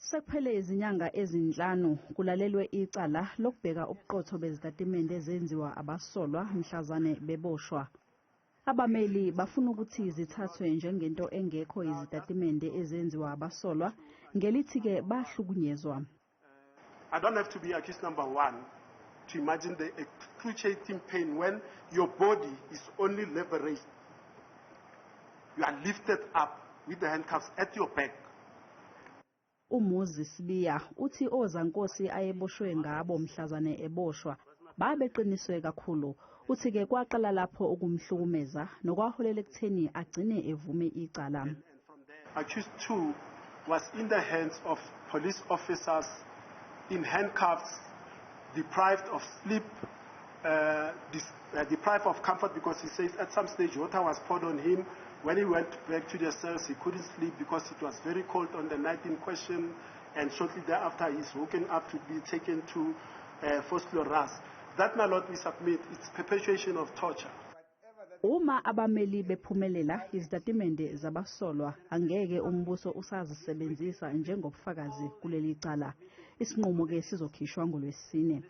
Sekuphele izinyanga ezinhlanu kulalelwe icala lokubheka ubuqotho bezitatimende ezenziwa abasolwa mhlazane beboshwa. Abameli bafuna ukuthi zithathwe njengento engekho izitatimende ezenziwa abasolwa ngelithi-ke bahlukunyezwa. I don't have to be accused number one to imagine the excruciating pain when your body is only leveraged. You are lifted up with the handcuffs at your back. UMuzi Sibiya uthi ozankosi ayeboshwe ngabo mhlazane eboshwa babeqiniswe kakhulu. Uthi-ke kwaqala lapho ukumhlukumeza nokwaholela ekutheni agcine evume icala. Accused two was in the hands of police officers in handcuffs, deprived of sleep, deprived of comfort because he says at some stage water was poured on him. When he went back to the cells, he couldn't sleep because it was very cold on the night in question. And shortly thereafter, he's woken up to be taken to Vosloorus. That, my lord, we submit, it's perpetuation of torture. Uma abameli bephumelela, izitatimende zabasolwa angeke umbuso usazisebenzisa njengobufakazi kuleli cala. Isinqumo ke sizokhishwa ngolwesine.